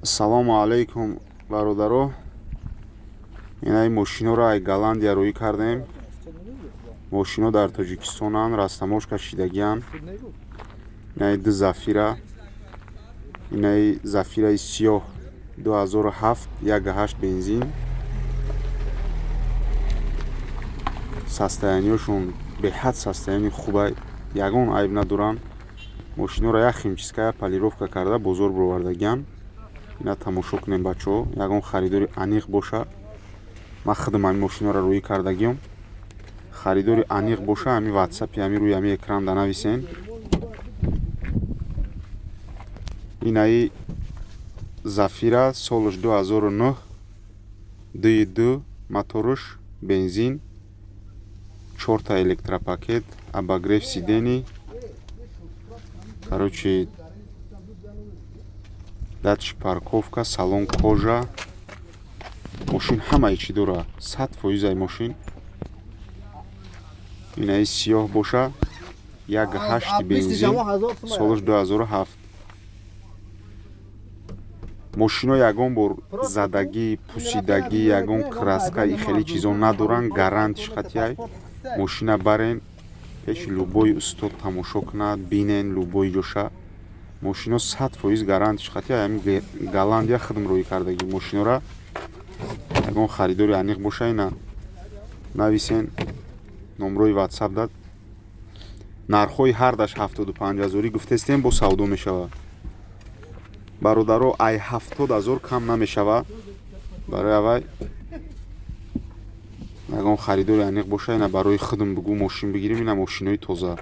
Ассалому алайкум, бародаро. Инаи мошиноро ай Голландия рӯӣ кардем. Мошино дар Тоҷикистонанд, растаможка шидагианд. Инаи ду Зафира. Инаи Зафираи сиёҳ 2007, 1.8 бензин. Состояниёшон беҳад состояние хубай, ягон айб надоранд. Мошиноро як химчистка, полировка карда бозор бировардагианд. Ина тамошо кунем, бачаҳо, ягон харидори аниқ боша. Ман худам ҳамин мошиноро рӯӣ кардагиём. Харидори аниқ боша, ҳамин ватсапи ҳамин рӯи ҳамин экран да нависен. Инаи Зафира солаш 2009, 2.2 моторш, бензин, чорта электропакет, обогрев сидений. Короче, датчик парковка, салон кожа. Мошин ҳамаи чӣ дора, 100% ай мошин. Инаи сиёҳ боша, 1.8 бензин, солаш 2007. Мошино ягон бор задагӣ, пусидагӣ, ягон краска и хеле чизо надоранд, гарантиш хатиай. Мошина барен пеши любой устод тамошо кунад, бинен любой ҷоша. Мошино 100% гарантиш хатиай. Ҳамин Голландия худам рӯӣ кардагӣ мошинора. Ягон харидори аниқ боша, ина нависен номрои ватсап дад. Нархҳои ҳардаш 75 ҳазорӣ гуфтестем, бо савдо мешавад. Бародаро, ай 70 000 кам намешавад. Барои аввай ягон харидори аниқ боша, ина барои худам бугӯ мошин бигирем, ина мошинои тоза.